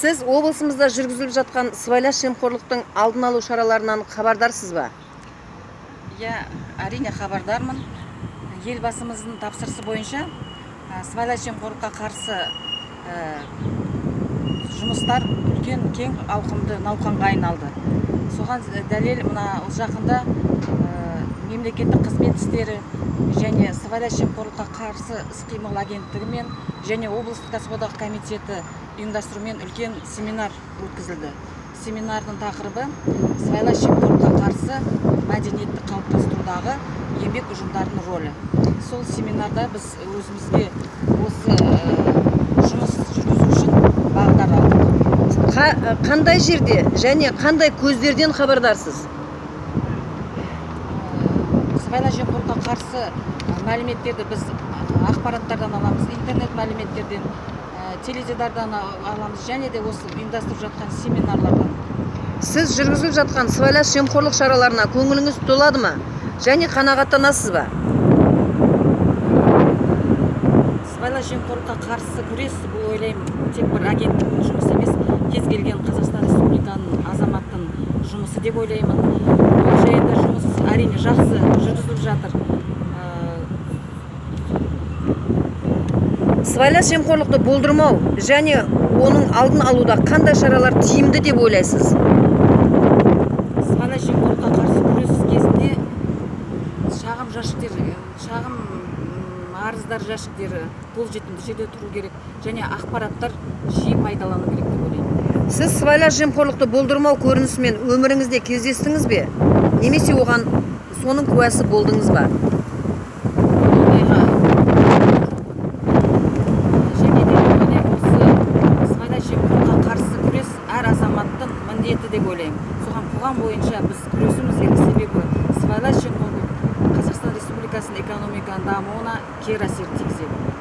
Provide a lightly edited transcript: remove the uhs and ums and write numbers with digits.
Сіз облысымызда жүргізіліп жатқан сыбайлас жемқорлықтың алдын алу шараларынан хабардарсыз ба? Иә, әрине, хабардармын. Елбасымыздың тапсырысы бойынша сыбайлас жемқорлыққа қарсы жұмыстар үлкен, кең ауқымды науқанға айналды. Соған дәлел мына жақында мемлекеттік қызмет істері және сыбайлас жемқорлыққа қарсы іс-қимыл агенттігі мен және облыстық кәсіподақ комитеті ұйымдастыруымен үлкен семинар өткізілді. Семинардың тақырыбы: сыбайлас жемқорлыққа қарсы мәдениетті қалыптастырудағы еңбек ұжымдарының рөлі. Сол семинарда біз өзімізге осы жұмыс жүргізу үшін бағдар алдық. Қандай жерде және қандай көздерден хабардарсыз? Сыбайлас жемқорлыққа қарсы мәліметтерді біз ақпараттардан аламыз, интернет мәліметтерден, теледидардан аламыз және де осы ұйымдастырып жатқан семинарлардан. Сіз жүргізіліп жатқан сыбайлас жемқорлық шараларына көңіліңіз толады ма және қанағаттанасыз ба? Сыбайлас жемқорлыққа қарсы күрес бұл, ойлаймын, тек бір агенттіктің жұмысы емес, кез келген Қазақстан Республиканың азаматтың жұмысы деп ойлаймын. Бұл жайында жұмыс, әрине, жақсы жүргізіліп жатыр. Сыбайлас жемқорлықты болдырмау және оның алдын алуда қандай шаралар тиімді деп ойлайсыз? Сыбайлас жемқорлыққа қарсы күрес кезінде шағым жәшіктері, шағым, арыздар жәшіктері қолжетімді жерде тұру керек және ақпараттар жиі пайдалану керек деп ойлаймын. Сіз сыбайлас жемқорлықты болдырмау көрінісімен өміріңізде кездестіңіз бе немесе оған, соның куәсі болдыңыз ба? Ондайға және де мен ойлаймын, осы сыбайлас жемқорлыққа қарсы күрес әр азаматтың міндеті деп ойлаймын. Соған қоғам бойынша біз күресуіміз керек, себебі сыбайлас жемқорлық Қазақстан Республикасының экономиканың дамуына кері әсер тигізеді.